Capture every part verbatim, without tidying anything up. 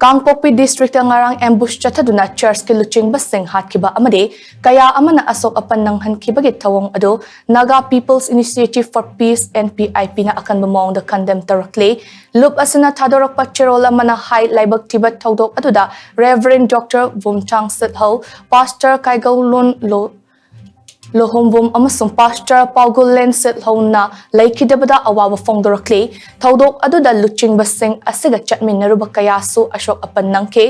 ꯀꯥꯡꯄꯣꯛꯄꯤ district ꯉꯔꯥꯡ ambush ꯆꯠꯊꯗꯨꯅ ꯆꯔꯆꯀꯤ ꯂꯨꯆꯤꯡꯕꯁꯤꯡ ꯍꯥꯠꯈꯤꯕ ꯑꯃꯗꯤ ꯀꯌꯥ ꯑꯃꯅ ꯑꯁꯣꯛ ꯑꯄꯟ ꯅꯪꯍꯟꯈꯤꯕꯒꯤ ꯊꯧꯑꯣꯡ ꯑꯗꯨ Naga People's Initiative for Peace, N P I P ꯅ ꯑꯀꯟꯕ ꯃꯑꯣꯡꯗ ꯀꯟꯗꯦꯝ ꯇꯧꯔꯛꯂꯤ꯫ ꯂꯨꯞ ꯑꯁꯤꯅ ꯊꯥꯗꯣꯔꯛꯄ ꯆꯦꯔꯣꯜ ꯑꯃꯅ ꯍꯥꯏ, ꯂꯥꯏꯕꯛ ꯊꯤꯕ ꯊꯧꯗꯣꯛ ꯑꯗꯨꯗ Reverend Doctor ꯚꯨꯝꯆꯥꯡ ꯁꯤꯠꯍꯧ, Pastor ꯀꯥꯏꯒꯧꯂꯨꯟ ꯂꯨ ꯂꯨꯍꯣꯡꯕꯨꯝ ꯑꯃꯁꯨꯡ Pastor ꯄꯥꯎꯒꯨꯂꯦꯟ ꯁꯤꯠꯍꯧꯅ ꯂꯩꯈꯤꯗꯕꯗ ꯑꯋꯥꯕ ꯐꯣꯡꯗꯣꯔꯛꯂꯤ꯫ ꯊꯧꯗꯣꯛ ꯑꯗꯨꯗ ꯂꯨꯆꯤꯡꯕꯁꯤꯡ ꯑꯁꯤꯒ ꯆꯠꯃꯤꯟꯅꯔꯨꯕ ꯀꯌꯥꯁꯨ ꯑꯁꯣꯛ ꯑꯄꯟ ꯅꯪꯈꯤ꯫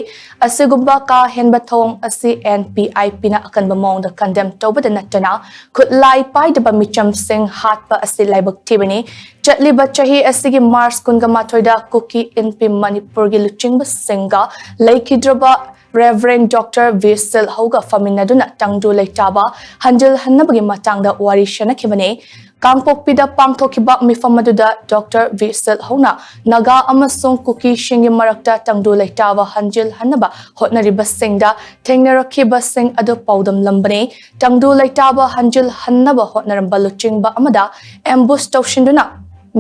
ꯑꯁꯤꯒꯨꯝꯕ ꯀꯥ ꯍꯦꯟꯕ ꯊꯧꯑꯣꯡ ꯑꯁꯤ N P I P ꯅ ꯑꯀꯟꯕ ꯃꯑꯣꯡꯗ ꯀꯟꯗꯦꯝ ꯇꯧꯕꯗ ꯅꯠꯇꯅ ꯈꯨꯠꯂꯥꯏ ꯄꯥꯏꯗꯕ ꯃꯤꯆꯝꯁꯤꯡ ꯍꯥꯠꯄ ꯑꯁꯤ ꯂꯥꯏꯕꯛ ꯊꯤꯕꯅꯤ꯫ ꯆꯠꯂꯤꯕ ꯆꯍꯤ ꯑꯁꯤꯒꯤ ꯃꯥꯔꯆ ꯀꯨꯟꯒ ꯃꯥꯊꯣꯏꯗ ꯀꯨꯀꯤ ꯏꯟꯄꯤ ꯃꯅꯤꯄꯨꯔꯒꯤ ꯂꯨꯆꯤꯡꯕꯁꯤꯡꯒ ꯂꯩꯈꯤꯗ꯭ꯔꯕ Reverend Doctor ꯚꯤ ꯁꯤꯠꯍꯧꯒ ꯐꯝꯃꯤꯟꯅꯗꯨꯅ ꯇꯪꯗꯨ ꯂꯩꯇꯥꯕ ꯍꯟꯖꯤꯜꯍꯟꯅꯕꯒꯤ ꯃꯇꯥꯡꯗ ꯋꯥꯔꯤ ꯁꯥꯅꯈꯤꯕꯅꯤ꯫ ꯀꯥꯡꯄꯣꯛꯄꯤꯗ ꯄꯥꯡꯊꯣꯛꯈꯤꯕ ꯃꯤꯐꯝ ꯑꯗꯨꯗ Doctor ꯚꯤ ꯁꯤꯠꯍꯧꯅ ꯅꯥꯒꯥ ꯑꯃꯁꯨꯡ ꯀꯨꯀꯤꯁꯤꯡꯒꯤ ꯃꯔꯛꯇ ꯇꯪꯗꯨ ꯂꯩꯇꯥꯕ ꯍꯟꯖꯤꯜꯍꯟꯅꯕ ꯍꯣꯠꯅꯔꯤꯕꯁꯤꯡꯗ ꯊꯦꯡꯅꯔꯛꯈꯤꯕꯁꯤꯡ ꯑꯗꯨ ꯄꯥꯎꯗꯝꯂꯝꯕꯅꯤ꯫ ꯇꯪꯗꯨ ꯂꯩꯇꯥꯕ ꯍꯟꯖꯤꯜꯍꯟꯅꯕ ꯍꯣꯠꯅꯔꯝꯕ ꯂꯨꯆꯤꯡꯕ ꯑꯃꯗ ꯑꯦꯝꯕꯨꯁ ꯇꯧꯁꯤꯟꯗꯨꯅ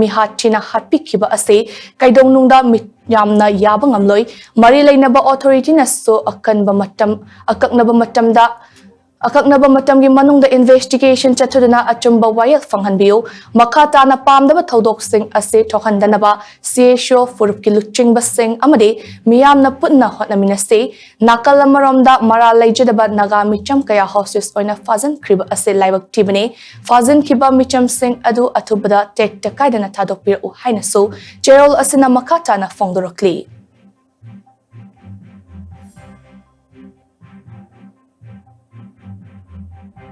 ꯃꯤꯍꯥꯠ ꯊꯤꯅ ꯍꯥꯠꯄꯤꯈꯤꯕ ꯑꯁꯤ ꯀꯩꯗꯧꯅꯨꯡꯗ ꯃꯤꯌꯥꯝꯅ ꯌꯥꯕ ꯉꯝꯂꯣꯏ꯫ ꯃꯔꯤ ꯂꯩꯅꯕ ꯑꯣꯊꯣꯔꯤꯇꯤꯅꯁꯨ ꯑꯀꯟꯕ ꯃꯇꯝ, ꯑꯀꯛꯅꯕ ꯃꯇꯝꯗ, ꯑꯀꯛꯅꯕ ꯃꯇꯝꯒꯤ ꯃꯅꯨꯡꯗ ꯏꯟꯚꯦꯁꯇꯤꯒꯦꯁꯟ ꯆꯠꯊꯗꯨꯅ ꯑꯆꯨꯝꯕ ꯋꯥꯌꯦꯜ ꯐꯪꯍꯟꯕꯤꯌꯨ꯫ ꯃꯈꯥ ꯇꯥꯅ ꯄꯥꯝꯗꯕ ꯊꯧꯗꯣꯛꯁꯤꯡ ꯑꯁꯤ ꯊꯣꯛꯍꯟꯗꯅꯕ C S O ꯐꯨꯔꯨꯞꯀꯤ ꯂꯨꯆꯤꯡꯕꯁꯤꯡ ꯑꯃꯗꯤ ꯃꯤꯌꯥꯝꯅ ꯄꯨꯟꯅ ꯍꯣꯠꯅꯃꯤꯟꯅꯁꯤ꯫ ꯅꯥꯀꯜ ꯑꯃꯔꯣꯝꯗ ꯃꯔꯥꯜ ꯂꯩꯖꯗꯕ ꯅꯥꯒꯥ ꯃꯤꯆꯝ ꯀꯌꯥ ꯍꯣꯁꯇꯦꯖ ꯑꯣꯏꯅ ꯐꯥꯖꯤꯟꯈ꯭ꯔꯤꯕ ꯑꯁꯤ ꯂꯥꯏꯕꯛ ꯊꯤꯕꯅꯤ꯫ ꯐꯥꯖꯤꯟꯈꯤꯕ ꯃꯤꯆꯝꯁꯤꯡ ꯑꯗꯨ ꯑꯊꯨꯕꯗ ꯇꯦꯛꯇ ꯀꯥꯏꯗꯅ ꯊꯥꯗꯣꯛꯄꯤꯔꯛꯎ ꯍꯥꯏꯅꯁꯨ ꯆꯦꯔꯣꯜ ꯑꯁꯤꯅ ꯃꯈꯥ ꯇꯥꯅ ꯐꯣꯡꯗꯣꯔꯛꯂꯤ꯫